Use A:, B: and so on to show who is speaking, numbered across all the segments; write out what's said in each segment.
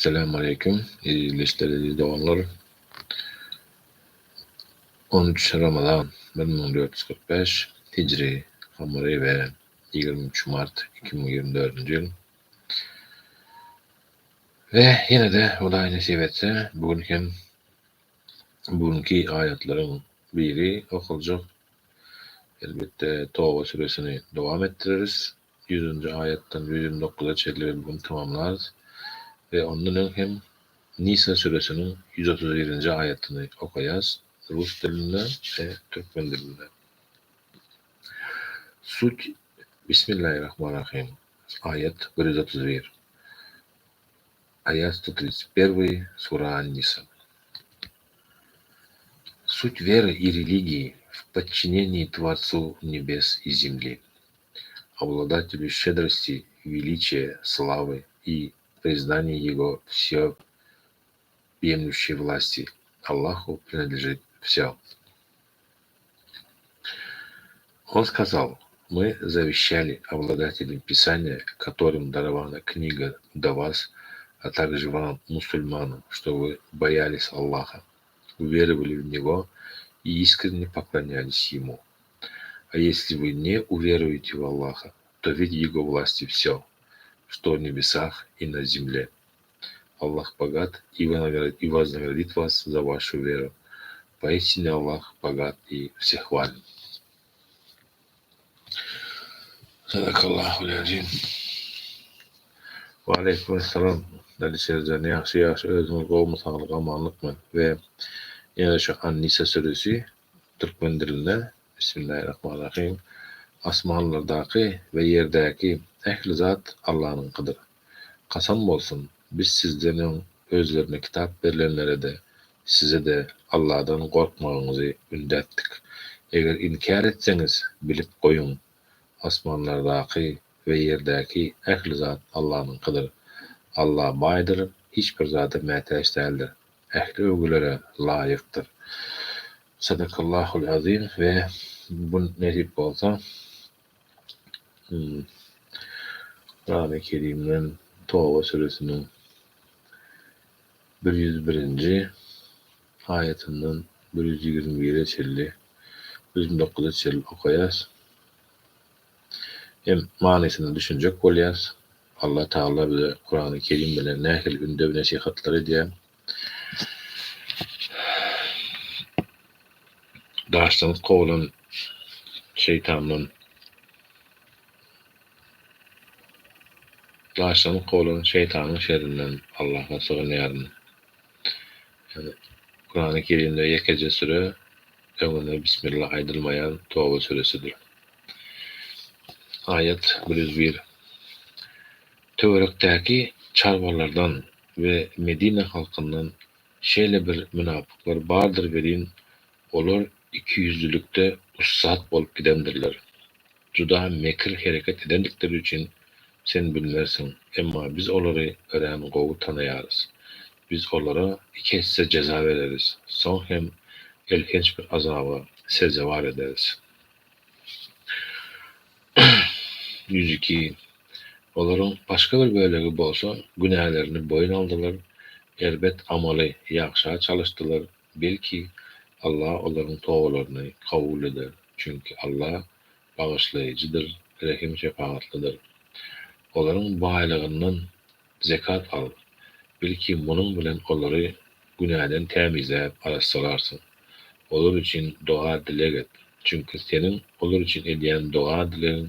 A: Esselamu aleýkum, eziz ildeşler, eziz doganlar. 13 Ramazan 1445 Hijri Kamary we 23 mart 2024 ýyl. We ýene-de Hudaý nesip etse, bu gün hem bu günki aýatlaryň biri okaljak. Elbetde Toba süresini dowam etdireris. Ýüzünji aýatdan 129-a çenli we bu gün tamamlarys. We ondan öň hem Nisa süresiniň 131-nji aýatyny okaýas rus dilinde we türkmen dilinde. Sut Bismillahirrahmanirrahim. Aýat 131. Aýat 131 Sura An-Nisa. Суть веры и религии в подчинении Творцу небес и земли, обладателю щедрости, величия, славы и признании Его всеобъемлющей власти. Аллаху принадлежит все. Он сказал, мы завещали обладателям Писания, которым дарована книга до вас, а также вам, мусульманам, что вы боялись Аллаха, уверовали в Него и искренне поклонялись Ему. А если вы не уверуете в Аллаха, то ведь Его власти все, что в небесах и на земле. Аллах богат и вознаградит вас за вашу веру. Поистине Аллах богат и всехвален. Sadakallahul azim. Wa aleýkum essalam Alişerjan ýagşy ýagşy özüňiz gowmy saglyk amanlykmy we ýene şu An-Nisa süresi türkmen dilinde Bismillahirrahmanirrahim Asmanlardaky we ýerdäki ähli zat Allanyňkydyr. Kasam bolsun, biz sizden öň özlerine kitap berlenlere-de, size-de Alladan gorkmagyňyzy ündäpdik. Eger inkär etseňiz, bilip goýuň, asmanlardaky we ýerdäki ähli zat Allanyňkydyr. Alla baýdyr, hiç bir zada mätäç däldir. Ähli öwgülere laýykdyr. Sadakallahul azim we bu nesip bolsa Kurany Kerimden Toba süresiniň 101-nji aýatyndan 121-e çenli, 129-a çenli okaýas. Hem manysyna düşünjek bolýas. Allah Tagala bize Kurany Kerim bilen nähili ündew-nesihatlar edýär. Daşlanyp kowlan şeýtandan Daşlanyp kowlan şeýtanyň şerinden Allaha sygynýaryn. Ýagny Kurany Kerimde ýekeje süre öňünde Bismillah aýdylmaýan Toba süresidir. Aýat 101. Töwerekdäki çarwalardan we Medine halkyndan şeýle bir mynapyklar bardyr welin, olar ikiýüzlülikde ussat bolup gidendirler. Juda mekir hereket edendikleri üçin sen bilmersiň, emma biz olary örän gowy tanaýarys. Biz olara iki esse jeza bereris, soň hem elhenç bir azaba sezewar ederis. 102. Olaryň başga bir bölegi bolsa günälerini boýun aldylar, erbet amaly ýagşa çalyşdylar, belki, Allah olaryň tobalaryny kabul eder, çünki Allah Bagyşlaýjydyr, Rehim-şepagatlydyr. Olaryň baýlygyndan zekat al, belki munuň bilen olary günäden tämizläp arassalarsyň. Olar üçin doga-dileg et, çünki seniň olar üçin edýän doga-dilegiň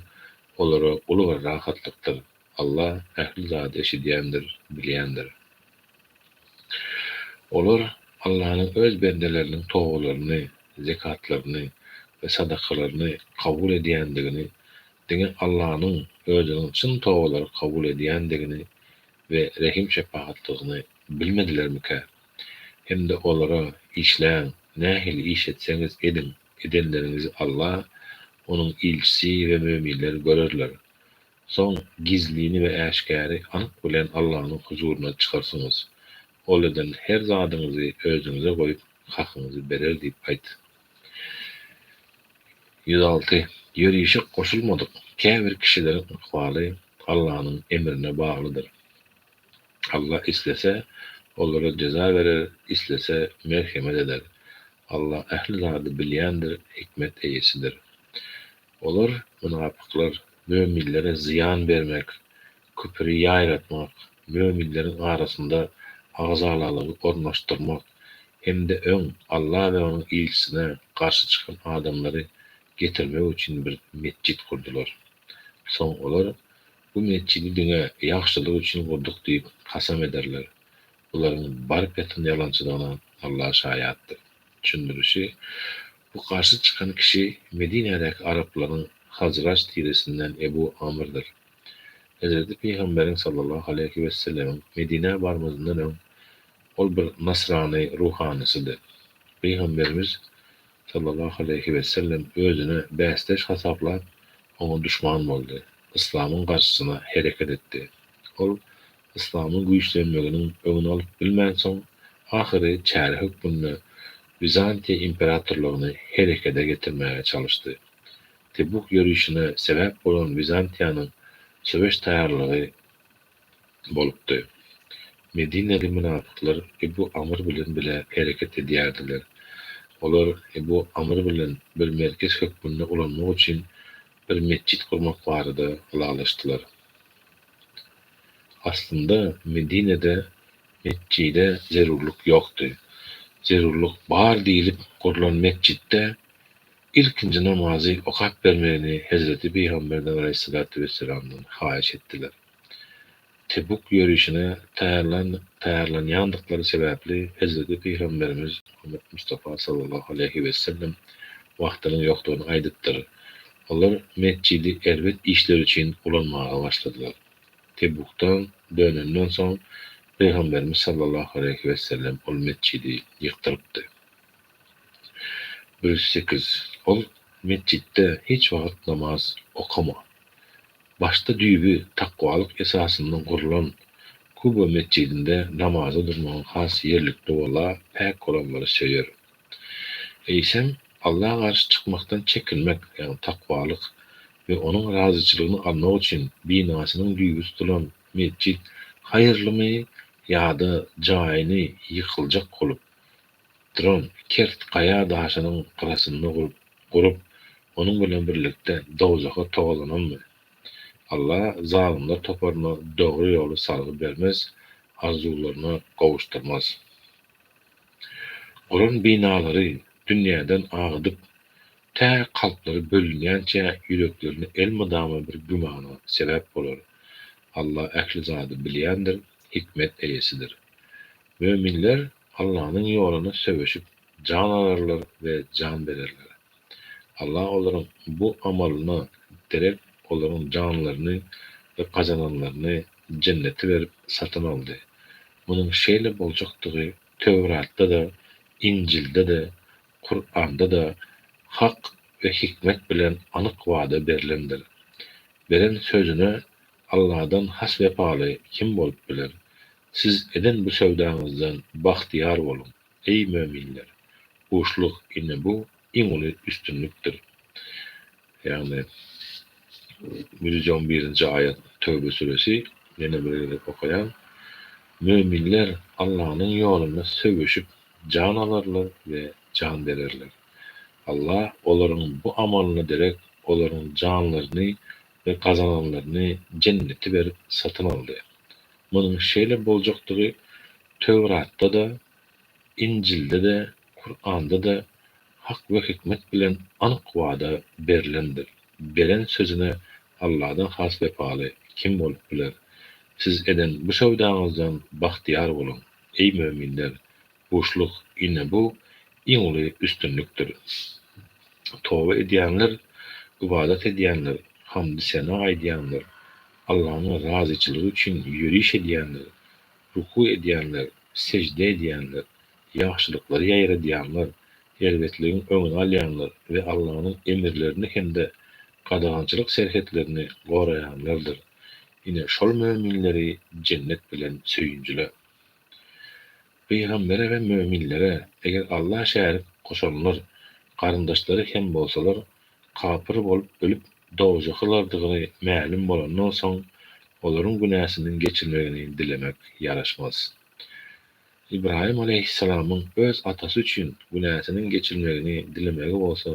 A: olara uly bir rahatlykdyr. Allah ähli zady eşidýändir, bilýändir. Olar Allanyň öz bendeleriniň tobalaryny, zekatlaryny we sadakalaryny kabul edýändigini, diňe Allanyň Özüniň çyn tobalary kabul edýändigini we rehim-şepagatlygyny bilmedilermikä? Hem-de olara, Işläň, nähili iş etseňiz ediň, edenleriňizi Alla, Onuň ilçisi we möminler görerler. Soň gizlini we äşgäri anyk bilen Allanyň huzuryna çykarsyňyz. Ol eden her zadyňyzy özüňize goýup, hakyňyzy berer diýip aýt. 106. Ýörişe goşulmadyk käbir kişileriň ykbaly Allanyň emrine baglydyr. Allah islese, olara jeza berer, islese, merhemet eder. Allah ähli zady bilýändir, hikmet eýesidir. Olar, mynapyklar, möminlere zyýan bermek, küpüri ýaýratmak, möminleriň arasynda agzalalygy ornaşdyrmak hem-de öň Alla we Onuň ilçisine garşy çykan adamlary getirmek üçin bir metjit gurdular. Soň olar, Bu metjidi diňe ýagşylyk üçin gurduk diýip kasam ederler. Bularyň baryp ýatan ýalançydygyna Alla şaýatdyr. Düşündirişi, Bu garşy çykan kişi Medinedäki araplaryň Hazraç tiresinden Ebu Amrdyr. Hezreti Pygamberiň sallallahu aleýhi wesellemiň Medinä barmazyndan öň ol bir nasrany ruhanysydy. Pygamberimiz sallallahu aleýhi wesellem özüne bäsdeş hasaplap, oňa duşman boldy, yslamyň garşysyna hereket etdi. Ol yslamyň güýçlenmeginiň öňüni alyp bilmänsoň, ahyry çäre hökmünde Wizantiýa imperatorlygyny herekede getirmäge çalyşdy. Tebuk ýörişine sebäp bolan Wizantiýanyň söweş taýýarlygy bolupdy. Medineli mynapyklar Ebu Amr bilen bile hereket edýärdiler. Olar Ebu Amr bilen bir merkez hökmünde ulanmak üçin bir metjit gurmak barada ylalaşdylar. Aslynda Medinede metjide zerurlyk ýokdy. Zerurlyk bar diýlip gurlan metjitde ilkinji namazy okap bermegini hezreti Pygamberden aleýhissalatu wesselamdan haýyş etdiler. Tebuk ýörişine taýýarlanýandyklary sebäpli hezreti Pygamberimiz Muhammet Mustafa sallallahu aleýhi wesellem wagtynyň ýokdugyny aýdypdyr. Olar metjidi erbet işler üçin ulanmaga başladylar. Tebukdan dönenden soň Pygamberimiz sallallahu aleýhi wesellem ol metjidi ýykdyrypdy. 108, Ol metjitde hiç wagt namaz okama. Başda düýbi takwalyk esasynda gurlan Kuba metjidinde namaza durmagyň has ýerlikli bola päk bolanlary söýer. Eýsem, Alla garşy çykmakdan çekinmek, ýagny takwalyk we Onuň razyçylygyny almak üçin binasynyň düýbi tutulan metjit haýyrlymy ýa-da jaýyny ýykyljak bolup duran kert gaýa daşynyň gyrasynda gurup, onuň bilen birlikde dowzaha togalananmy? Alla zalymlar toparyna dogry ýoly salgy bermez, arzuwlaryna gowuşdyrmaz. Guran binalary dünýäden agydyp, tä kalplary bölünýänçä ýüreklerine elmydama bir gümana sebäp bolar. Alla ähli zady bilýändir, hikmet eýesidir. Möminler Allanyň ýolunda söweşip jan alarlar we jan bererler. Allah olaryň bu amalyna derek olaryň janlaryny we gazananlaryny jenneti berip satyn aldy. Munuň şeýle boljakdygy Töwratda-da, Injilde-de, Kuranda-da hak we hikmet bilen anyk wada berlendir. Beren sözüne Alladan has wepaly kim bolup biler? Siz eden bu söwdaňyzdan bagtyýar boluň, eý möminler! Buşluk, ine bu iň uly üstünlikdir. Ýagny, 111-nji aýat, Töwbe süresi, ýene bir gezek okaýan, Möminler Allanyň ýolunda söweşip jan alarlar we jan bererler. Allah olaryň bu amalyna derek olaryň janlaryny we gazananlaryny jenneti berip satyn aldy. Munuň şeýle boljakdygy Töwratda-da, Injilde-de, Kuranda-da hak we hikmet bilen anyk wada berlendir. Beren sözüne Alladan has wepaly kim bolup biler? Siz eden bu söwdaňyzdan bagtyýar boluň, eý möminler! Buşluk, ine bu iň uly üstünlikdir. Toba edýänler, ybadat edýänler, hamdy-sena aýdýanlar, Allanyň razyçylygy üçin ýöriş edýänler, ruku edýänler, sežde edýänler, ýagşylyklary ýaýradýanlar, erbetligiň öňüni alýanlar we Allanyň emirlerini hem-de gadagançylyk serhetlerini goraýanlardyr. Ine şol möminleri jennet bilen söýünjile. Pygambere we möminlere, eger Alla şärik goşanlar garyndaşlary hem bolsalar, kapyr bolup ölüp dowzahylardygyny mälim bolandan soň. Olaryň günäsiniň geçilmegini dilemek ýaraşmaz. Ybraýym alaýhyssalamyň öz atasy üçin günäsiniň geçilmegini dilemegi bolsa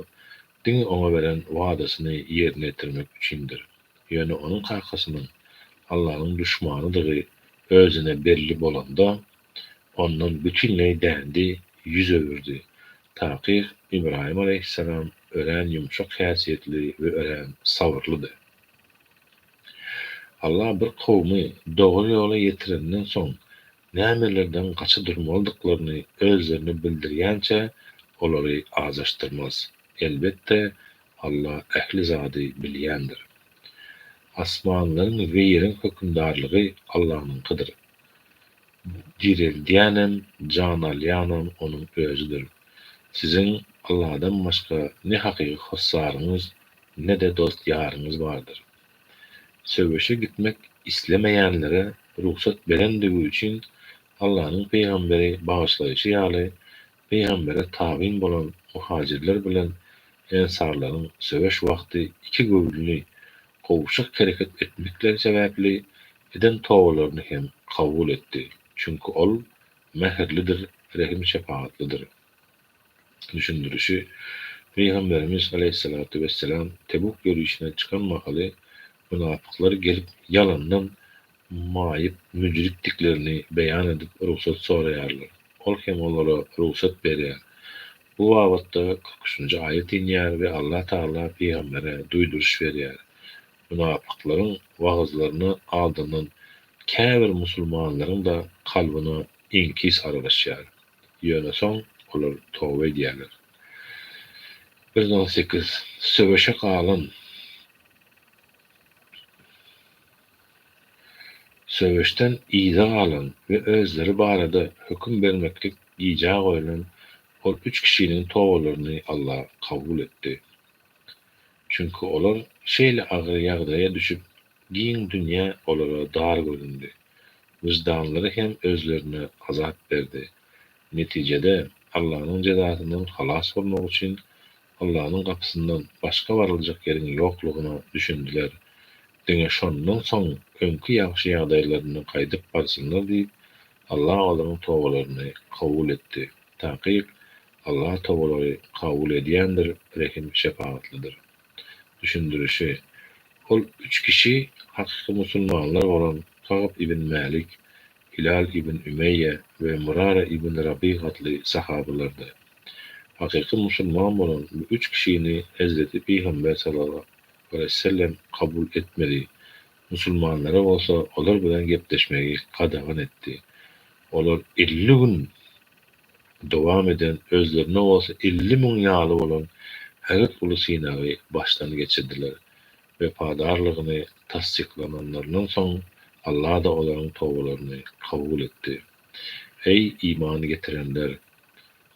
A: diňe oňa beren wadasyny ýerine ýetirmek üçindir. Ýöne onuň kakasynyň Allanyň duşmanydygy özüne belli bolanda, ondan bütinleý dändi, ýüz öwürdi. Takyk, Ybraýym alaýhyssalam örän ýumşak häsiýetli we örän sabyrlydy. Allah bir kowumy dogry ýola ýetirenden soň nämelerden gaça durmalydyklaryny özlerine bildirýänçä olary azaşdyrmaz. Elbetde, Allah ähli zady bilýändir. Asmanlaryň we ýeriň hökümdarlygy Allanyňkydyr. Direldýänem, jan alýanam Onuň Özüdir. Siziň Alladan başga ne hakyky hossaryňyz, ne-de dost-ýaryňyz bardyr. Söweşe gitmek islemeýänlere rugsat berendigi üçin Allanyň pygamberi bagyşlaýşy ýaly, pygambere tabyn bolan muhajirler bilen ensarlaryň söweş wagty ikigöwünli, gowşak hereket etmekleri sebäpli eden tobalaryny hem kabul etdi. Çünki Ol Mähirlidir, Rehim-şepagatlydyr. Düşündirişi, Pygamberimiz aleýhissalatu wesselam Tebuk ýörişine çykan mahaly mynapyklar gelip ýalandan maýyp müjripdiklerini beýan edip rugsat soraýarlar. Ol hem olara rugsat berýär. Bu babatda 43 üçünji aýat inýär we Allah Tagala pygambere duýduryş berýär. Mynapyklaryň wagyzlaryna aldanan käbir musulmanlaryň-da kalbyna iňkis aralaşýar. Ýöne soň olar toba edýärler. 118, Söweşe galan Söweşden yza galan we özleri barada höküm bermeklik gijä goýlan ol üç kişiniň tobalaryny Alla kabul etdi. Çünki olar şeýle agyr ýagdaýa düşüp, giň dünýä olara dar göründi. Wyždanlary hem özlerine azap berdi. Netijede, Allanyň jezasyndan halas bolmak üçin Allanyň gapysyndan başga baryljak ýeriň ýoklugyna düşündiler. Diňe şondan soň öňki ýagşy ýagdaýlaryna gaýdyp barsynlar diýip, Alla olaryň tobalaryny kabul etdi. Takyk, Alla tobalary kabul edýändir, rehim-şepagatlydyr. Düşündirişi, Ol üç kişi hakyky musulmanlar bolan Kagp ibn Mälik, Hilal ibn Ümeýýe we Murara ibn Rabyg atly sahabalardy. Hakyky musulman bolan bu üç kişini hezreti Pygamber sallallahu aleýhi we sellem kabul etmedi, musulmanlara bolsa olar bilen gepleşmegi gadagan etdi. Olar 50 gün dowam eden, özlerinde bolsa 50 000 ýaly bolan ägirt uly synagy başdan geçirdiler. Wepadarlygyny tassyklananlaryndan soň, Alla-da olaryň tobalaryny kabul etdi. Eý, iman getirenler!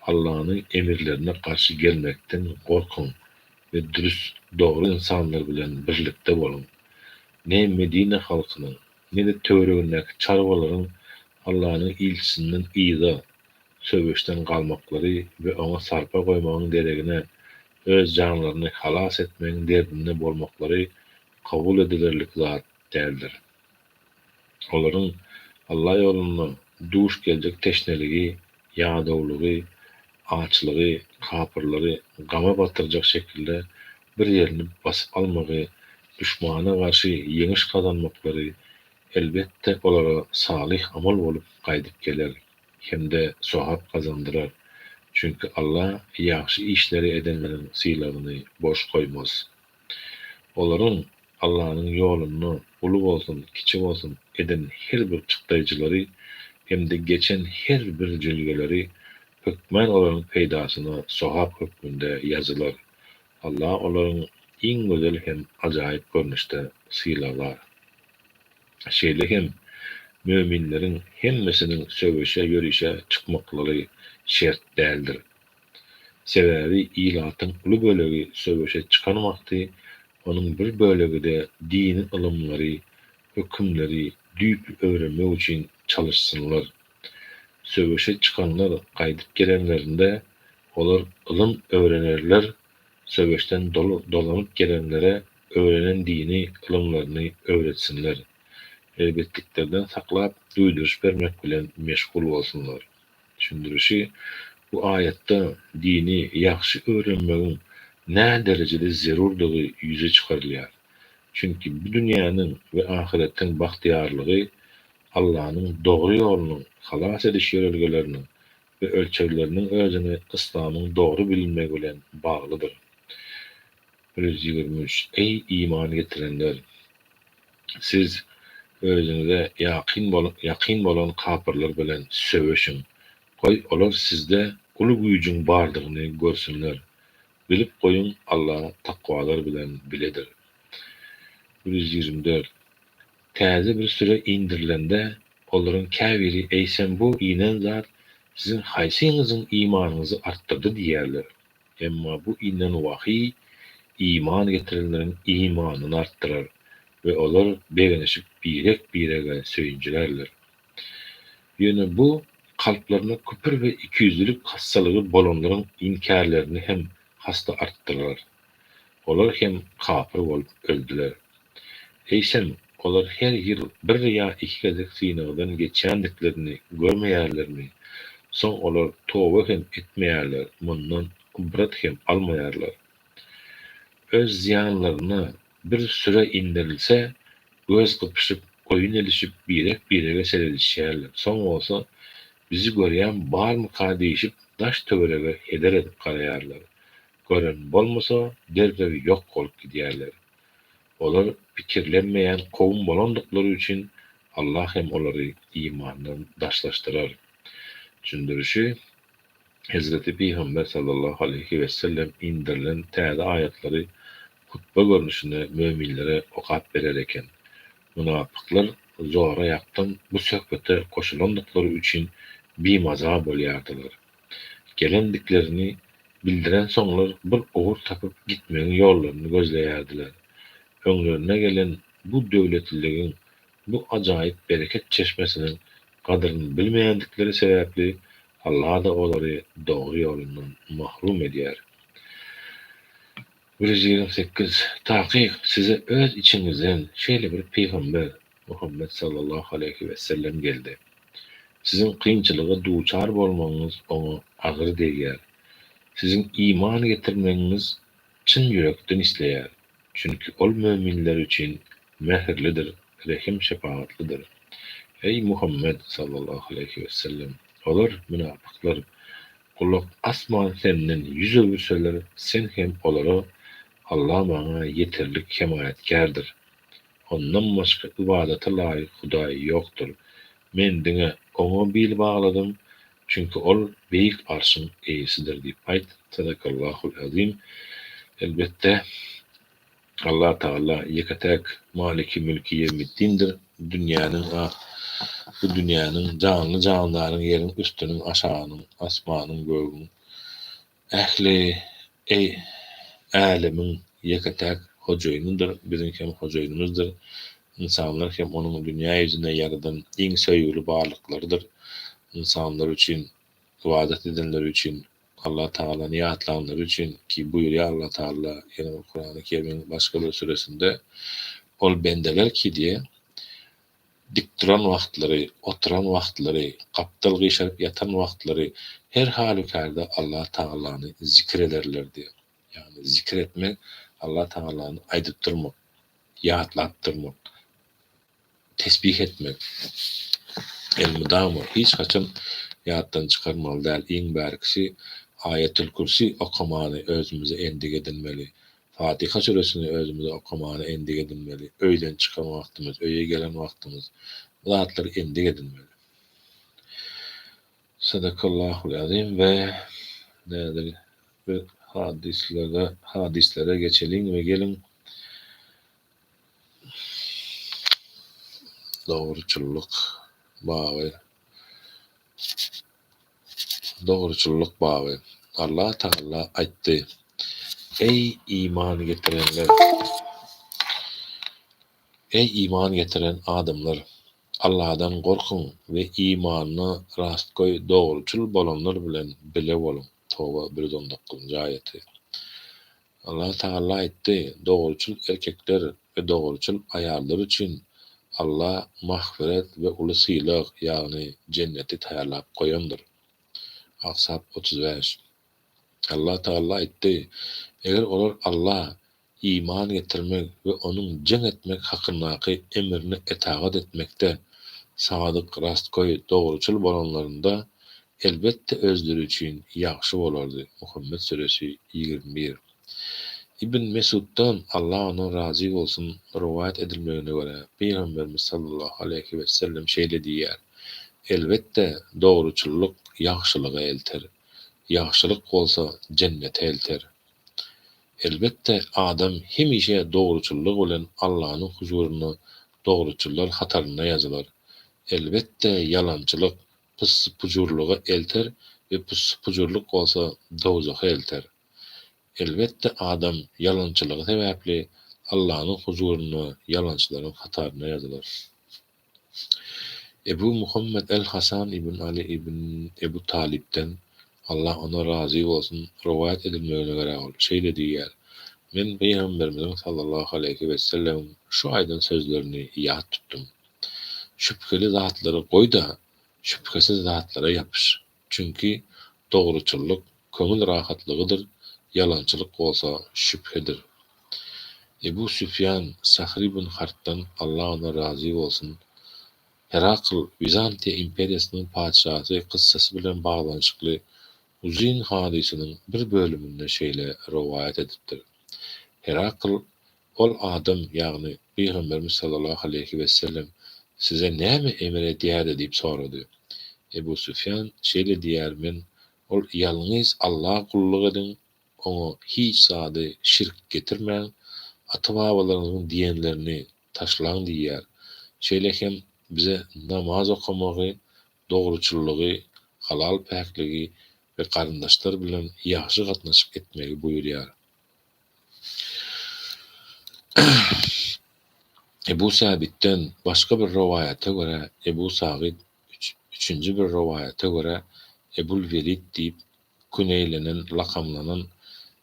A: Allanyň emirlerine garşy gelmekden gorkuň we dürüst, dogry ynsanlar bilen birlikde boluň! Ne Medine halkynyň, ne-de töweregindäki çarwalaryň Allanyň ilçisinden yza, söweşden galmaklary we oňa sarpa goýmagyň deregine öz janlaryny halas etmegiň derdinde bolmaklary kabul edilerlik zat däldir. Olaryň Alla ýolunda duş geljek teşneligi, ýadawlygy, açlygy, kapyrlary gama batyrjak şekilde bir ýerini basyp almagy, duşmana garşy ýeňiş gazanmaklary, elbetde, olara salyh amal bolup gaýdyp geler hem-de sogap gazandyrar. Çünki Alla ýagşy işleri edenleriň sylagyny boş goýmaz. Olaryň Allanyň ýolunda uly bolsun, kiçi bolsun eden her bir çykdaýjylary hem-de geçen her bir jülgeleri hökmän olaryň peýdasyna sogap hökmünde ýazylar. Alla olaryň iň gözel hem ajaýyp görnüşde sylaglar. Şeýle hem möminleriň hemmesiniň söweşe, ýörişe çykmaklary şert däldir. Sebäbi ilatyň uly bölegi söweşe çykan wagty onuň bir bölegi-de dini ylymlary, hökümleri düýpli öwrenmek üçin çalyşsynlar. Söweşe çykanlar gaýdyp gelenlerinde olar ylym öwrenerler, söweşden dolanyp gelenlere öwrenen dini ylymlaryny öwretsinler. Erbetliklerden saklap, duýduryş bermek bilen meşgul bolsunlar. Düşündirişi, Bu aýatda dini ýagşy öwrenmegiň näderejede zerurdygy ýüze çykarylýar. Çünki bu dünýäniň we ahyretiň bagtyýarlygy Allanyň dogry ýolunyň, halas ediş ýörelgeleriniň we ölçegleriniň özeni yslamyň dogry bilinmegi bilen baglydyr. 123, Eý, iman getirenler! Siz özüňize ýakyn bolan kapyrlar bilen söweşiň! Goý, olar sizde uly güýjüň bardygyny görsünler. Bilip goýuň, Alla takwalar bilen biledir. 124. Täze bir süre indirilende, olaryň käbiri, Eýsem bu, inen zat, siziň haýsyňyzyň imanyňyzy artdyrdy diýerler. Emma bu inen wahyý iman getirenleriň imanyny artdyrar we olar begenişip birek-birege söýünjilärler. Ýöne bu kalplarynda küpür we ikiýüzlülik hassalygy bolanlaryň inkärlerini hem has-da artdyrar. Olar hem kapyr bolup öldüler. Eýsem, olar her ýyl bir ýa iki gezek synagdan geçýändiklerini görmeýärlermi? Soň olar toba hem etmeýärler, mundan ybrat hem almaýarlar. Öz zyýanlaryna bir süre indirilse, göz gypyşyp, oýun edişip birek-birege seredişýärler. Soň bolsa, bizi görýän barmyka diýşip daş-töwerege heder edip garaýarlar. Gören bolmasa, derrew ýok bolup gidýärler. Olar pikirlenmeýän kowum bolandyklary üçin Allah hem olary imandan daşlaşdyrar. Düşündirişi, Hezreti Pygamber sallallahu aleýhi wesellem inderilen täze aýatlary hutba görnüşinde möminlere okap berer eken. Mynapyklar zoraýakdan bu söhbete goşulandyklary üçin bimaza bolýardylar. Gelendiklerini bildirensoňlar bir ugur tapyp gitmegiň ýollaryny gözleýärdiler. Öňlerine gelen bu döwletliligiň, bu ajaýyp bereket çeşmesiniň gadyryny bilmeýändikleri sebäpli Alla-da olary dogry ýolundan mahrum edýär. 128, Takyk, size öz içiňizden şeýle bir pygamber, Muhammet sallallahu aleýhi wesellem geldi. Siziň kynçylyga duçar bolmagyňyz oňa agyr degýär. Siziň iman getirmegiňiz çyn ýürekden isleýär. Çünki ol möminler üçin mähirlidir, rehim-şepagatlydyr. Eý, Muhammet, sallallahu aleýhi wesellem! Olar, mynapyklar, gulak asman senden ýüz öwürseler, sen hem olara, Alla maňa ýeterlik hemaýatkärdir. Ondan başga ybadata laýyk Hudaý ýokdur. Men diňe Oňa bil bagladym, çünki Ol beýik Arşyň eýesidir diýip aýt. Sadakallahul azim. Elbetde, Allah Tagala ýeke-täk Maliki mülki ýewmiddindir. Dünýäniň bu dünýäniň, janly-jandaryň, ýeriň üstüniň, aşagynyň, asmanyň, gögüň, Ähli älemiň ýeke-täk Hojaýynydyr, biziň hem Hojaýynymyzdyr. Ynsanlar hem Onuň dünýä ýüzünde ýaradan iň söýgüli barlyklarydyr. Ynsanlar üçin, ybadat edenleri üçin, Allah Tagalany ýatlanlary üçin ki, buýurýar Allah Tagala ýene bir Kurany Kerimiň başga bir süresinde, Ol bendeler ki diýe, Dik duran wagtlary, oturan wagtlary, gapdal gyşaryp ýatan wagtlary her halükärde Allah Tagalany zikir ederler diýýär. Ýagny zikir etmek Allah Tagalany aýdyp durmak, ýatlap durmak, tesbih etmek. Elmydama, hiç haçan ýatdan çykarmaly däl, iň bärkisi Aýetül Kürsi okamany özümize endik edinmeli. Fatiha süresini özümize okamany endik edinmeli. Öýden çykan wagtymyz, öýe gelen wagtymyz bu zatlary endik edinmeli. Sadakallahul azim we nädir bir hadyslere hadyslere geçeliň we geliň dogruçyllyk baby Dogruçyllyk baby. Allah Tagala aýtdy, Eý, iman getirenler! Eý, iman getiren adamlar! Allahdan gorkuň we imanda rastgoý, dogruçyl bolanlar bilen bile boluň! Toba, 119-njy aýaty. Allah Tagala aýtdy, Dogruçyl erkekler we dogruçyl aýallar üçin. Alla magfyret we uly sylag, ýagny jenneti taýýarlap goýandyr. Ahzab 35. Allah Tagala aýtdy, Eger olar Alla iman getirmek we Onuň jeň etmek hakyndaky emrine etagat etmekde sadyk, rastgoý, dogruçyl bolanlarynda, elbetde özleri üçin ýagşy bolardy, Muhammet süresi, 21. Ibn Mesuddan, Allah ondan razy bolsun, rowaýat edilmegine görä, Pygamberimiz sallallahu aleýhi wesellem şeýle diýýär, Elbetde, dogruçyllyk ýagşylyga elter, ýagşylyk bolsa jennete elter. Elbetde, adam hemişe dogruçyllygy bilen Allanyň huzurynda dogruçyllar hatarynda ýazylar. Elbetde, ýalançylyk pyssy-pujurlyga elter we pyssy-pujurlyk bolsa dowzaha elter. Elbetde, adam ýalançylygy sebäpli Allanyň huzurynda ýalançylaryň hataryna ýazylar. Ebu Muhammet el-Hasan ibn Aly ibn Ebu Talypdan, Allah ondan razy bolsun, rowaýat edilmegine görä ol şeýle diýýär, Men Pygamberimiziň sallallahu aleýhi wesellemiň şu aýdan sözlerini ýat tutdum, Şübheli zatlary goý-da, şübhesiz zatlara ýapyş. Çünki dogruçyllyk köňül rahatlygydyr, ýalançylyk bolsa şübhedir. Ebu Süfýan Sahr ibn Harpdan, Allah ondan razy bolsun, Herakl, Wizantiýa imperiýasynyň patyşasy kyssasy bilen baglanyşykly uzyn hadysynyň bir bölüminde şeýle rowaýat edipdir, Herakl Ol adam, ýagny Pygamberimiz sallallahu aleýhi wesellem size näme emir edýärdi diýip sorady. Ebu Sufýan şeýle diýýär men Ol ýalňyz Allaha gulluk ediň, Oňa hiç zady şirk getirmäň, ata-babalaryňyzyň diýenlerini taşlaň diýýär. Şeýle hem bize namaz okamagy, dogruçyllygy, halal-päkligi we garyndaşlar bilen ýagşy gatnaşyk etmegi buýurýar. Ebu Säbitden başga bir rowaýata görä Ebu Sagyt, üçünji bir rowaýata görä Ebul Welid diýip küneýlenen, lakamlanan,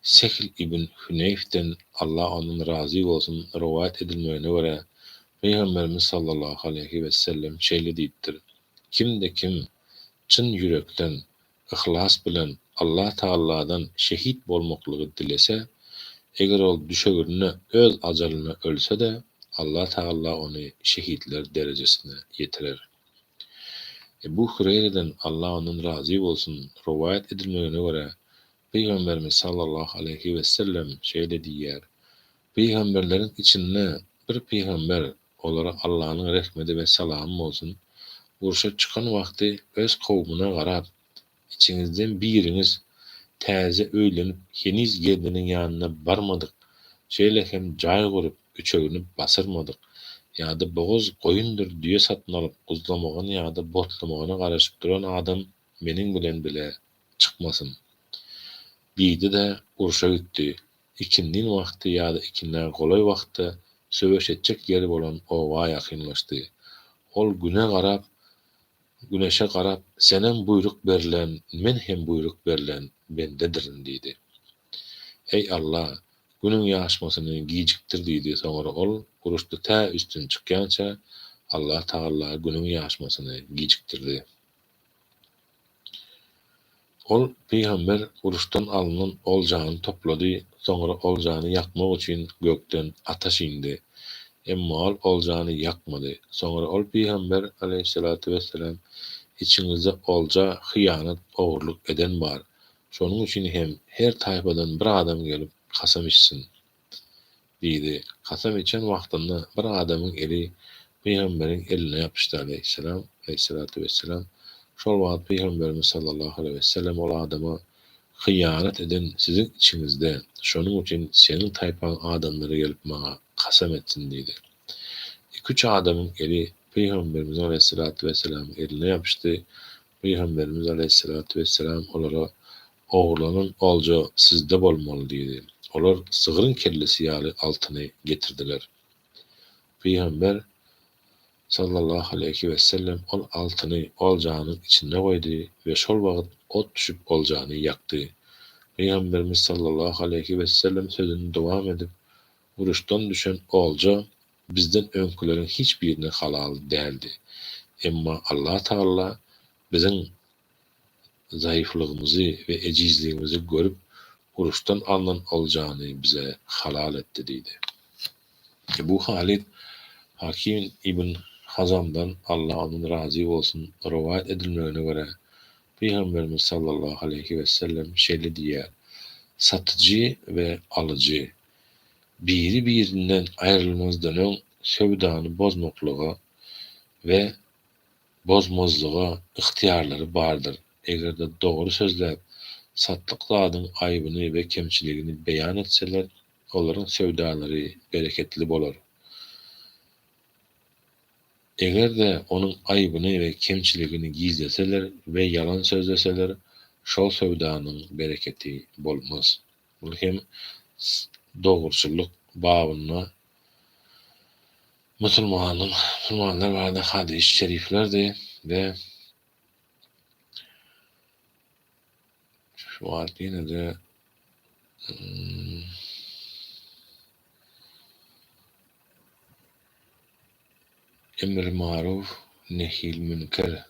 A: Sehl ibn Hüneýfden, Allah ondan razy bolsun, rowaýat edilmegine görä, Pygamberimiz sallallahu aleýhi wesellem şeýle diýipdir, Kimde-kim çyn ýürekden yhlas bilen Allah Tagaladan şehit bolmaklygy dilese, eger ol düşeginde öz ajalyna ölse-de, Allah Tagala ony şehitler derejesine ýetirer. Ebu Hüreýreden, Allah ondan razy bolsun, rowaýat edilmegine görä, Pygamberimiz sallallahu aleýhi wesellem şeýle diýýär, Pygamberleriň içinde bir pygamber, olara Allanyň rehmedi we salamy bolsun, urşa çykan wagty öz kowumyna garap, Içiňizden biriňiz täze öýlenip heniz gelniniň ýanyna barmadyk, şeýle hem jaý gurup, üçegini basyrmadyk, ýa-da bogaz goýundyr düýe satyn alyp guzlamagyna ýa-da botlamagyna garaşyp duran adam meniň bilen bile çykmasyn. Diýdi-de, urşa gitdi. Ikindin wagty ýa-da ikindä golaý wagtda söweş etjek ýeri bolan oba ýakynlaşdy. Ol Güne garap, Güneşe garap, Senem buýruk berlen, men hem buýruk berlen bendedirin diýdi. Eý, Alla, Günüň ýaşmasyny gijikdir diýdi, soňra ol uruşda tä üstün çykýança Allah Tagala Günüň ýaşmasyny gijikdirdi. Ol pygamber uruşdan alnan oljany toplady, soňra oljany ýakmak üçin gökden ataş indi. Emma ol oljany ýakmady. Soňra ol pygamber, aleýhissalatu wessalam, Içiňizde olja hyýanat, ogurlyk eden bar. Şonuň üçin hem her taýpadan bir adam gelip kasam içsin. Diýdi. Kasam içen wagtynda bir adamyň eli Pygamberiň eline ýapyşdy aleýhissalam, aleýhissalatu wessalam. Şol wagt Pygamberimiz sallallahu aleýhi wessellem ol adama, Hyýanat eden siziň içiňizde, şonuň üçin seniň taýpaň adamlary gelip maňa kasam etsin diýdi. Iki-üç adamyň eli Pygamberimiziň aleýhissalatu wessalamyň eline ýapyşdy. Pygamberimiz aleýhissalatu wessalam olara, Ogurlanan olja sizde bolmaly diýdi. Olar sygryň kellesi ýaly altyny getirdiler. Pygamber, sallallahu aleýhi wesellem, ol altyny oljanyň içinde goýdy we şol wagt ot düşüp oljany ýakdy. Pygamberimiz, sallallahu aleýhi wesellem, sözüni dowam edip, Uruşdan düşen olja. bizden öňküleriň hiç birine halal däldi. Emma Allah Tagala biziň zaýyflygymyzy we ejizligimizi görüp, uruşdan alnan oljany bize halal etdi diýdi. Ebu Halid Hakim ibn Hazamdan, Allah ondan razy bolsun, rowaýat edilmegine görä, Pygamberimiz sallallahu aleýhi wesellem şeýle diýýär, Satyjy we alyjy biri-birinden aýrylmazdan öň söwdany bozmaklyga we bozmazlyga ygtyýarlary bardyr. Eger-de dogry sözläp, satlyk zadyň aýbyny we kemçiligini beýan etseler, olaryň söwdalary bereketli bolar. Eger-de onuň aýbyny we kemçiligini gizleseler we ýalan sözleseler, şol söwdanyň bereketi bolmaz. Bul hem dogruçyllyk babynda musulmanyň, musulmanlar barada hadys şeriflerdi we şu wagt ýene-de Emri maruf, nehil münker.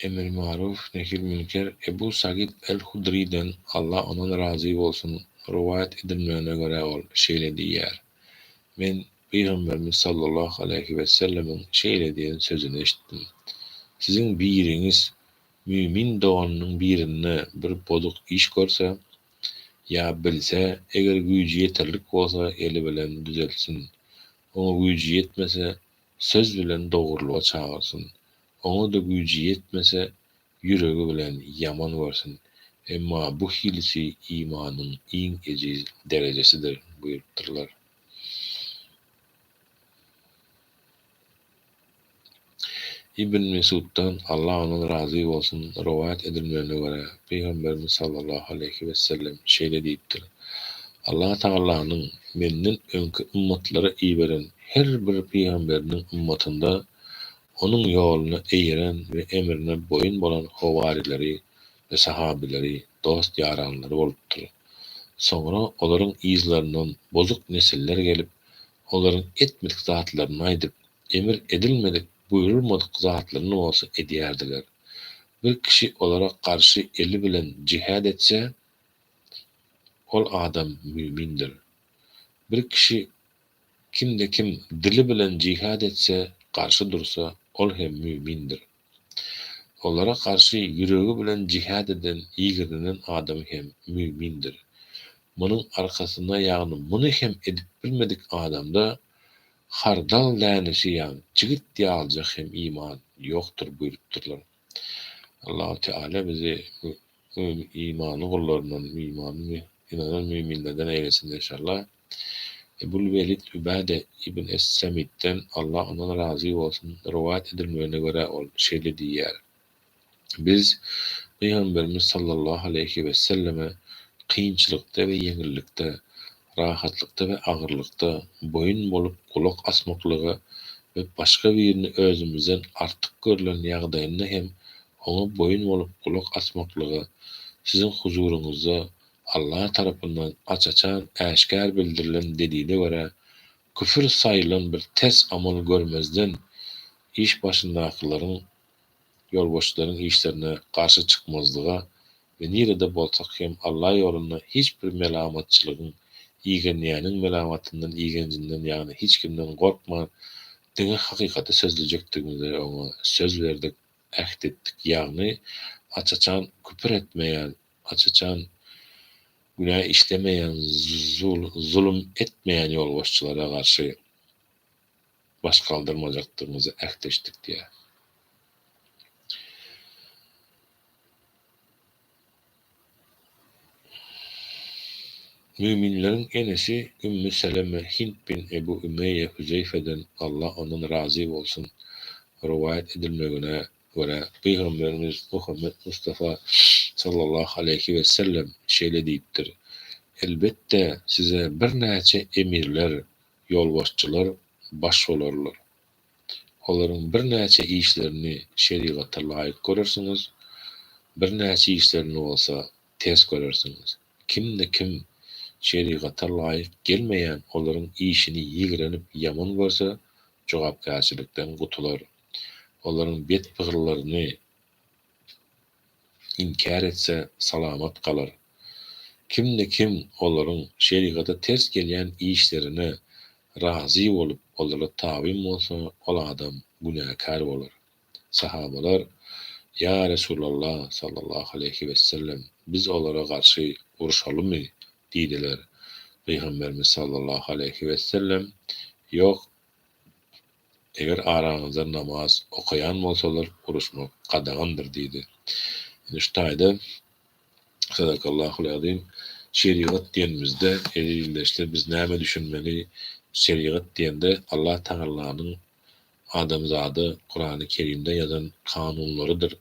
A: Emri maruf, nehil münker Ebu Sagyt el-Hudrydan, Allah ondan razy bolsun, rowaýat edilmegine görä ol şeýle diýýär, Men Pygamberimiz sallallahu aleýhi wesellemiň şeýle diýen sözüni eşitdim, Siziň biriňiz mümin doganynyň birinde bir bozuk iş görse, ýa bilse, eger güýji ýeterlik bolsa eli bilen düzeltsin, oňa güýji ýetmese, söz bilen dogrulyga çagyrsyn, oňa-da güýji ýetmese, ýüregi bilen ýaman görsün, emma bu hilisi imanyň iň ejiz derejesidir buýrupdyrlar. Ibn Mesuddan, Allah ondan razy bolsun, rowaýat edilmegine görä, Pygamberimiz sallallahu aleýhi wesellem şeýle diýipdir, Allah Tagalanyň menden öňki ymmatlara iberen her bir pygamberiniň ymmatynda onuň ýoluna eýeren we emrine boýun bolan howarileri we sahabileri, dost-ýaranlary bolupdyr. Soňra olaryň yzlaryndan bozuk nesiller gelip, olaryň etmedik zatlaryny aýdyp, emir edilmedik, buýrulmadyk zatlaryny bolsa edýärdiler. Bir kişi olara garşy eli bilen jihäd etse, ol adam mümindir. Bir kişi kimde-kim dili bilen jihäd etse, garşy dursa, ol hem mümindir. Olara garşy ýüregi bilen jihäd eden, ýigrenen adam hem mümindir. Munuň arkasynda, ýagny muny hem edip bilmedik adamda hardal dänesi ýaly çigit ýalyjak hem iman ýokdur buýrupdyrlar. Allahu Teala bizi imanly gullaryndan, imanly ynanan müminlerden eýlesin enşallah. Ebul Welid Übäde ibn es-Samitden, Allah ondan razy bolsun, rowaýat edilmegine görä ol şeýle diýýär, Biz Pygamberimiz sallallahu aleýhi weselleme kynçylykda we ýeňillikde, rahatlykda we agyrlykda boýun bolup gulak asmaklyga we başga birini özümizden artyk görlen ýagdaýynda hem oňa boýun bolup gulak asmaklyga siziň huzuryňyzda Allah tarapyndan aç-açan äşgär bildirilen delile görä küfür saýylan bir ters amal görmezden iş başyndakylaryň ýolbaşçylaryň işlerine garşy çykmazlyga we nirede bolsak hem Allah ýolunda hiç bir melamatçylygyň, igenýäniň melamatyndan, igenjinden ýagny hiç kimden gorkman diňe hakykaty sözlejekdigimize oňa söz berdik, äht etdik ýagny aç-açan küpür etmeýän, aç-açan günä işlemeýän, zulum etmeýän ýolbaşçylara garşy baş galdyrmajakdygymyzy ähtleşdik diýýär. Müminleriň enesi Ümmü Seleme Hind bin Ebu Ümeýýe Hüzeýfeden, Allah ondan razy bolsun, rowaýat edilmegine görä, Pygamberimiz Muhammet Mustafa Sallallahu aleýhi wesellem şeýle diýipdir, Elbetde, size birnäçe emirler, ýolbaşçylar baş bolarlar. Olaryň birnäçe işlerini şerigata laýyk görersiňiz, birnäçe işlerini bolsa ters görersiňiz. Kimde-kim şerigata laýyk gelmeýän olaryň işini ýigrenip ýaman görse, jogapkärçilikden gutular. Olaryň bet pygyllaryny inkär etse, salamat galar. Kimde-kim olaryň şerigata ters gelýän işlerine razy bolup, olara tabyn bolsa, ol adam günäkär bolar. Sahabalar, Ýa Resulallah, sallallahu aleýhi wesellem, biz olara garşy urşalymy? diýdiler. Pygamberimiz sallallahu aleýhi wesellem, Ýok, Eger araňyzda namaz okaýan bolsalar, uruşmak gadagandyr diýdi. Indi şu taýda, Sadakallahul azim, şerigat diýenimizde, eziz ildeşler, biz nämä düşünmeli? Şerigat diýende Allah Tagalanyň adamzada Kurany Kerimde ýazan kanunlarydyr,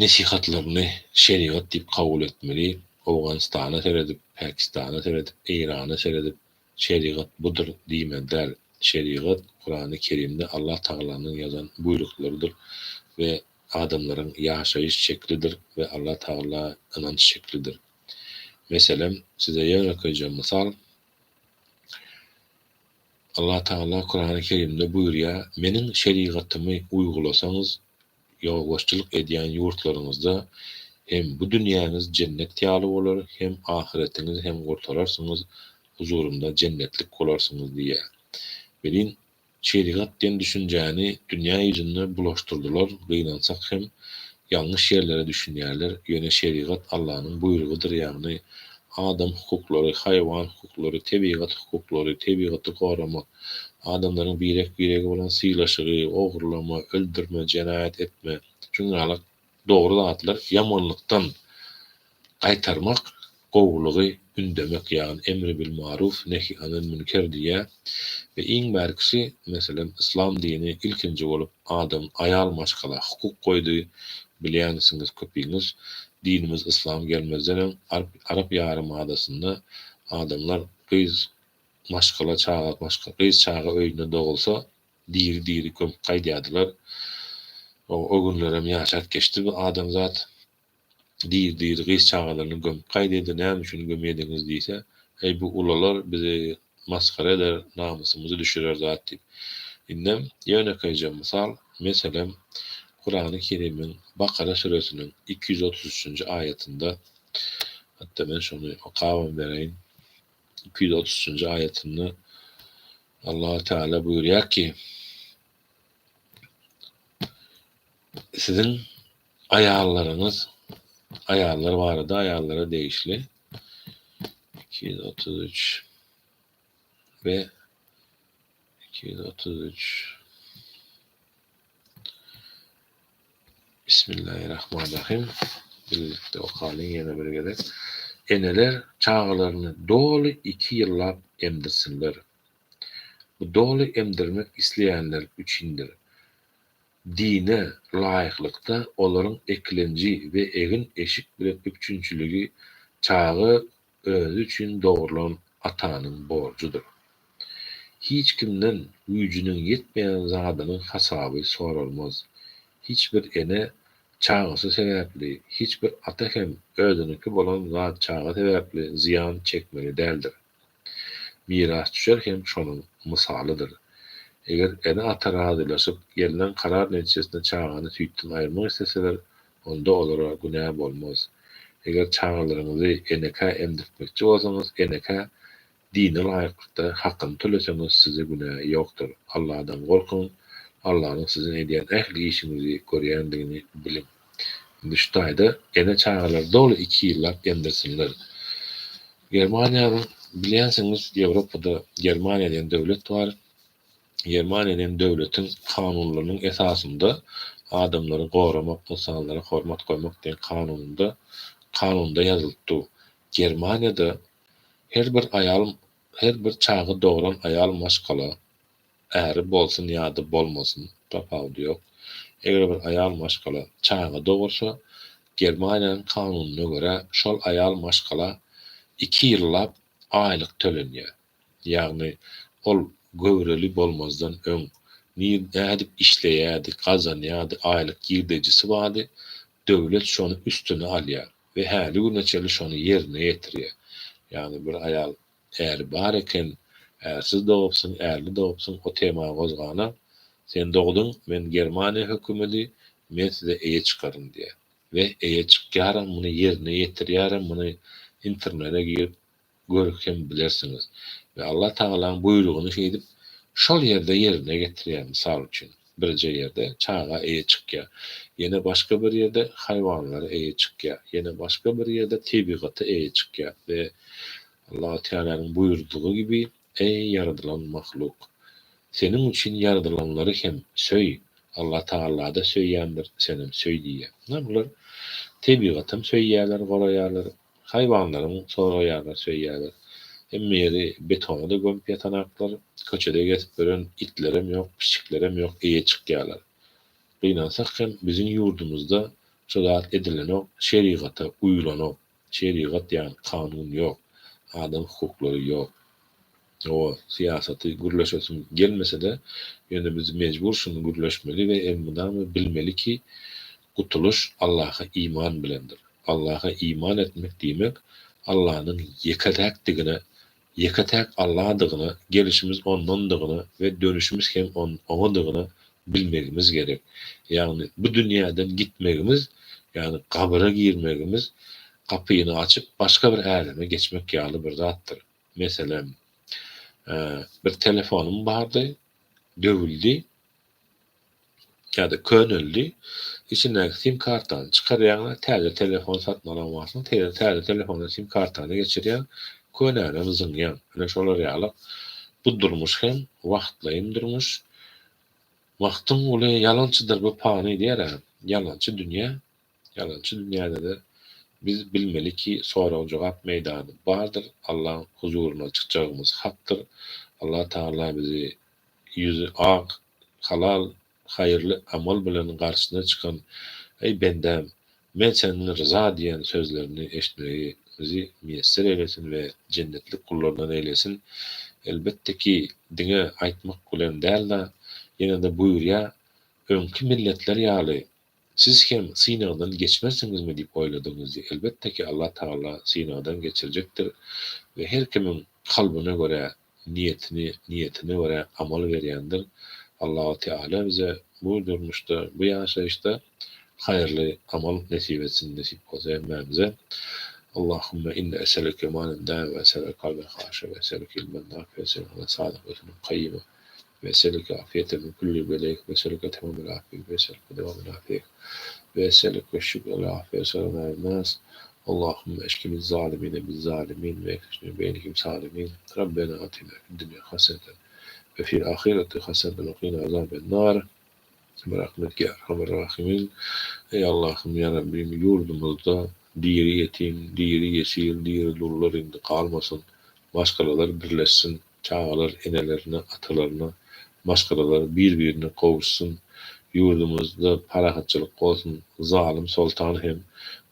A: nesihatlaryny şerigat diýip kabul etmeli. Owganystana seredip, Pakistana seredip, Eýrana seredip, Şerigat budur diýmeli däl. Şerigat Kurany Kerimde Allah Tagalanyň ýazan buýruklarydyr we adamlaryň ýaşaýyş şeklidir we Allah Tagala ynanç şeklidir. Meselem, size ýönekeýje mysal, Allah Tagala Kurany Kerimde buýurýar, Meniň şerigatymy uýgulasaňyz, ýolbaşçylyk edýän ýurtlaryňyzda hem bu dünýäňiz jennet ýaly bolar, hem ahyretiňizi hem gurtararsyňyz, huzurymda jennetlik bolarsyňyz diýýär. Welin, şerigat diýen düşünjäni dünýä ýüzünde bulaşdyrdylar, gynansak hem, ýalňyş ýerlere düşünýärler, ýöne şerigat Allanyň buýrugydyr, ýagny adam hukuklary, haýwan hukuklary, tebigat hukuklary, tebigaty goramak, Adamlaryň birek-birege bolan sylaşygy, ogurlama, öldürme, jenaýat etme, şunuň ýaly dogry zatlar ýamanlykdan gaýtarmak, gowulygy ündemek, ýagny emri bil maruf, nehi anil münker diýýär. We iň bärkisi, meselem, yslam dini ilkinji bolup adam, aýal maşgala hukuk goýdy, bilýänsiňiz köpiňiz, dinimiz yslam gelmezden öň arap ýarym adasynda adamlar gyz Maşgala çaga maşga gyz çaga öýünde dogulsa diri diri gömüp gaýdýardylar. O günlerem ýaşap geçdi bu adamzat. Diri diri gyz çagalaryny gömüp gaýdýardy. Näme üçin gömýediňiz diýse, Eý bu ulalar bizi masgara eder, namysymyzy düşürer zat diýip. Indem ýönekeýje mysal, meselem, Kurany Kerimiň Bakara süresiniň 233-nji aýatynda, hatda men şony okabam bereýin. 233-nji aýatynda Allahu Teala buýurýar ki, Siziň aýallaryňyz, aýallar barada aýallara degişli 233 we 233 Bismillahirrahmanirrahim. Birlikde okalyň ýene bir gezek. Eneler çagalaryny doly iki ýyllap emdirsinler. Bu doly emdirmek isleýänler üçindir. Dine laýyklykda olaryň eklenji we egin-eşik bilen üpjünçiligi çaga özi üçin dogrulan atanyň borjudyr. Hiç kimden güýjüniň ýetmeýän zadynyň hasaby soralmaz. Hiç bir ene çagasy sebäpli, hiç bir ata hem özüniňki bolan zat çaga sebäpli zyýan çekmeli däldir. Mirasdüşer hem şonuň mysalydyr. Eger ene-ata razylaşyp, gelnen karar netijesinde çagany süýtden aýyrmak isleseler, onda olara günä bolmaz. Eger çagalaryňyzy enekä emdirtmekçi bolsaňyz, enekä Dine laýyklykda hakyny töleseňiz size günä ýokdur. Alladan gorkuň, Allanyň siziň edýän ähli işiňizi görýändigini biliň. Indi şu taýda ene çagalary doly iki ýyllap emdirsinler. Germaniýanyň bilýänsiňiz Ýewropada Germaniýa diýen döwlet bar. Germaniýa diýen döwletiň kanunlarynyň esasynda adamlary goramak, ynsanlara hormat goýmak diýen kanunynda kanunda ýazylyp dur. Germaniýada Her bir aýal her bir çaga dogran aýal maşgala, äri bolsun ýa-da bolmasyn, tapawudy ýok, eger bir aýal maşgala çaga dogursa, Germaniýanyň kanunyna görä şol aýal maşgala iki ýyllap aýlyk tölenýär. Ýagny ol göwreli bolmazdan öň nädip işleýärdi, gazanýardy, aýlyk girdejisi bardy, döwlet şony üstüne alýar we häli güne çenli şony ýerine ýetirýär. Ýagny bir aýal äri bar eken, ärsiz dogupsyň, ärli dogupsyň, o temany gozgana, sen dogduň, men Germaniýa hökümedi, men size eýe çykaryn diýýär. We eýe çykýaram, muny ýerine ýetirýärem, muny internete girip görüp hem bilersiňiz. We Allah Tagalaň buýrugyny şeýdip şol ýerde ýerine getirýär, mysal üçin, birje ýerde çaga eýe çykýar, ýene başga bir ýerde haýwanlara eýe çykýar, ýene başga bir ýerde tebigata eýe çykýar we Allah Tealanyň buýurdygy gibi, Eý ýaradylan mahluk! Seniň üçin ýaradylanlary hem söý, Allah Tagala-da söýýändir, senem söý diýýär. Ynha bular tebigatam söýýärler, goraýarlar, Haýwanlaryň soraýarlar, söýýärler. Hemme ýeri betona-da gömüp ýatanaklar, köçede gezip ýören itlerem ýok, pişiklerem ýok, eýe çykýarlar. Gynansak hem biziň ýurdumyzda şo zat edilenok, şerigata uýulanok. Şerigat ýagny kanun ýok, adam hukuklary ýok. Hawa, syýasaty gürleşesim gelmese-de, ýöne biz mejbur şuny gürleşmeli we elmydama bilmeli ki, gutulyş Allaha iman bilendir. Allaha iman etmek diýmek, Allanyň ýeke-täkdigine, ýeke-täk Alladygyna, gelişimiz Ondandygyna we dönüşimiz hem Oňadygyna bilmegimiz gerek. Ýagny bu dünýäden gitmegimiz, ýagny gabyra girmegimiz gapyny açyp başga bir äleme geçmek ýaly bir zatdyr. Meselem, bir telefonym bardy, döwüldi ýa-da köneldi. Içindäki sim kartany çykarýaň-da, täze telefon satyn alan wagtyň täze telefona sim kartany geçirýäň, könänem zyňýaň. Ine şolar ýaly bu durmuş hem wagtlaýyn durmuş. Magtymguly ýalançydyr bu pany diýer-ä. Ýalançy dünýä. Ýalançy dünýäde-de biz bilmeli ki sorag-jogap meýdany bardyr, Allaň huzuryna çykjagymyz hakdyr. Allah Tagala bizi ýüzi ak, halal, haýyrly amal bilen garşyna çykan Eý bendäm, men senden ryza diýen sözlerini eşitmegi bizi miýesser eýlesin we jennetlik gullardan eýlesin. Elbetde ki diňe aýtmak bilen däl-de, ýene-de buýurýar, öňki milletler ýaly Siz hem synagdan geçmersiňizmi diýip oýladyňyz Elbetde ki Allah Tagala synagdan geçirjekdir we her kimiň kalbyna görä niýetini niýetine görä amal berýändir Allahu Teala bize bu durmuşda bu ýaşaýyşda haýyrly amal nesip etsin nesip bolsa hemmämize Allahümme inni eselüke malen daime ve eselüke kalben haşe ve eselüke ilmen nafi ve eselüke amelen sadık ve dinen kayyime Ve eselüke afiyete min külli beleyk ve eselüke temamel afiyek ve eselüke devamel afiyek ve eselüke şükrel afiye selamel nas Allahümme eşkimiz zalimine biz zalimin ve ekşine beynihim salimin Rabbena atina fid dünya haseneten ve fil ahireti haseneten ve qina azaben nar Birahmetike ya erhamer rahimin Ey Allahym ya Rabbim ýurdumyzda diri ýetim, diri ýesir, diri dullar indi galmasyn, maşgalalar birleşsin, Çagalar enelerine, atalaryna, maşgalalar bir-birine gowuşsyn, ýurdumyzda parahatçylyk bolsun, zalym soltan hem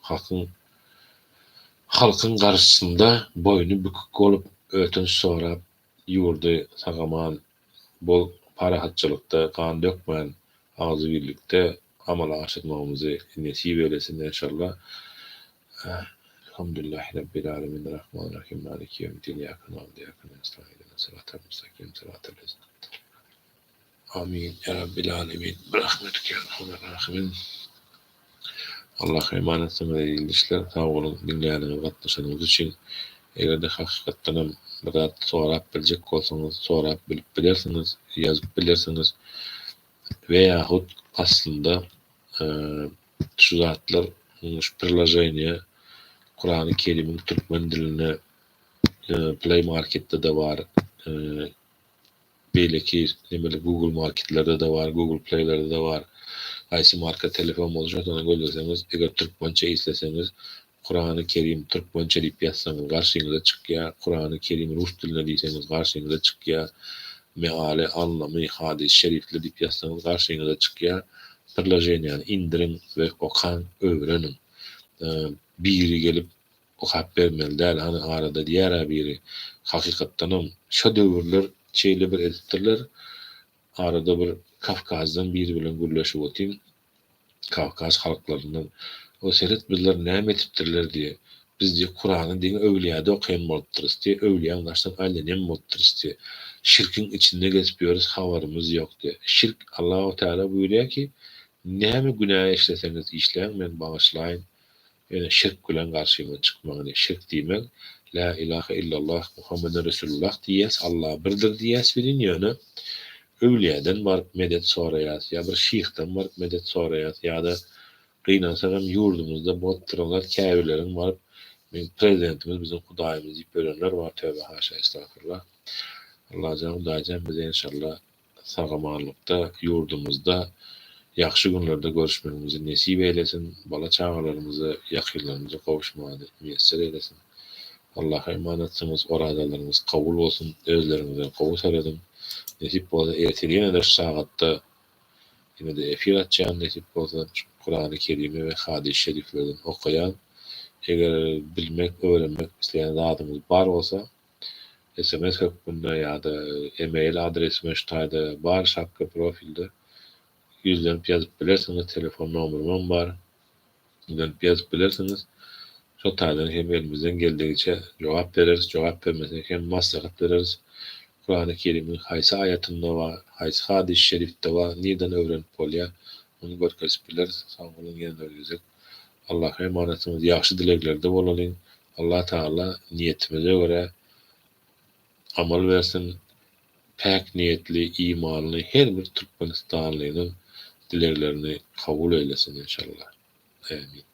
A: hakyň, halkyň garşysynda boýny bükük bolup, ötünç sorap, ýurdy sag-aman, bol parahatçylykda, gan dökmän, agzybirlikde amala aşyrmagymyzy nesip eylesin enşalla. Elhamdülillahi Rabbil alemin Rahmanirrahim Maliki yevmiddin İyyake na'budu ve iyyake nestaîn İhdina sıratal müstakim sıratal lezîne Amin ya Rabbil alemin Birahmetike ya erhamer rahimin Allaha emanetsiňiz eziz ildeşler sag boluň diňläniňiz gatnaşanyňyz üçin egerde hakykatdanam bir zat sorap biljek bolsaňyz sorap bilip bilersiňiz ýazyp bilersiňiz we ýahut aslynda şu zatlar şu priloženiýe Kurany Kerimiň türkmen dilinde Play Marketde-de bar, beýleki nemeli Google Marketlerde-de bar, Google Playlerde-de bar. Haýsy marka telefon bolsa şondan gözleseňiz, eger türkmençe isleseňiz Kurany Kerim türkmençe diýip ýazsaňyz garşyňyza çykýar, Kurany Kerim rus dilinde diýseňiz garşyňyza çykýar, Meali, anlamy, hadys şerifler diýip ýazsaňyz garşyňyza çykýar. Priloženiýany indiriň we okaň, öwreniň. Biri gelip okap bermeli däl, hany arada diýer-ä biri. Hakykatdanam şo döwürler şeýle bir edipdirler, arada bir Kawkazdan biri bilen gürleşip otyryn, Kawkaz halklaryndan, O seret bizler näme etipdirler diýe, biz diýe Kurany diňe öwlüýäde okaýan bolupdyrys diýe, öwlüýäň daşyndan aýlanýan bolupdyrys diýe, şirkiň içinde gezip ýörüs habarymyz ýok diýe. Şirk Allahu Teala buýurýar ki, näme günä işleseňiz işläň men bagyşlaýyn, ýöne şirk bilen garşyma çykmaň diýe. Şirk diýmek, Lä ilahe illallah Muhammeden Resulullah diýýäs, Allah birdir diýýäs welin ýöne Öwlüýäden baryp medet soraýas, ýa bir şyhdan baryp medet soraýas, ýa-da gynansagam ýurdumyzda bolup duranlar käbirleriň baryp meň prezidentimiz biziň hudaýymyz diýip ýörenler bar töbe haşa estagfurullah. Allajan hudaýjan bize enşalla sag-amanlykda ýurdumyzda ýagşy günlerde görüşmegimizi nesip eýlesin, bala çagalarymyza ýakynlarymyza gowuşmagyny miýesser eýlesin. Allaha emanatsyňyz orazalaryňyz kabul bolsun özleriňize gowy serediň nesip bolsa ertir ýene-de şu sagatda ýene-de efir açýan nesip bolsa şu Kurany Kerimi we hadys şeriflerden okaýan eger bilmek öwrenmek isleýän zadyňyz bar bolsa sms hökmünde ýa-da email adresime şu taýda bar şapka profilde ýüzlenip ýazyp bilersiňiz telefon nomerymam bar. Ýüzlenip ýazyp bilersiňiz. Şo taýdan hem elimizden geldigiçe jogap bereris, jogap bermesek hem maslahat bereris. Kurany Kerimiň haýsy aýatynda bar, haýsy hadysy şerifde bar, nirden öwrenip bolýar, muny görkezip bileris. Sag boluň ýene bir gezek. Allaha emanatsyňyz, ýagşy dileglerde bolalyň. Allah Tagala niýetimize görä amal bersin. Päk niýetli, imanly her bir türkmenistanlynyň dileglerini kabul eýlesin enşallah. Ämin.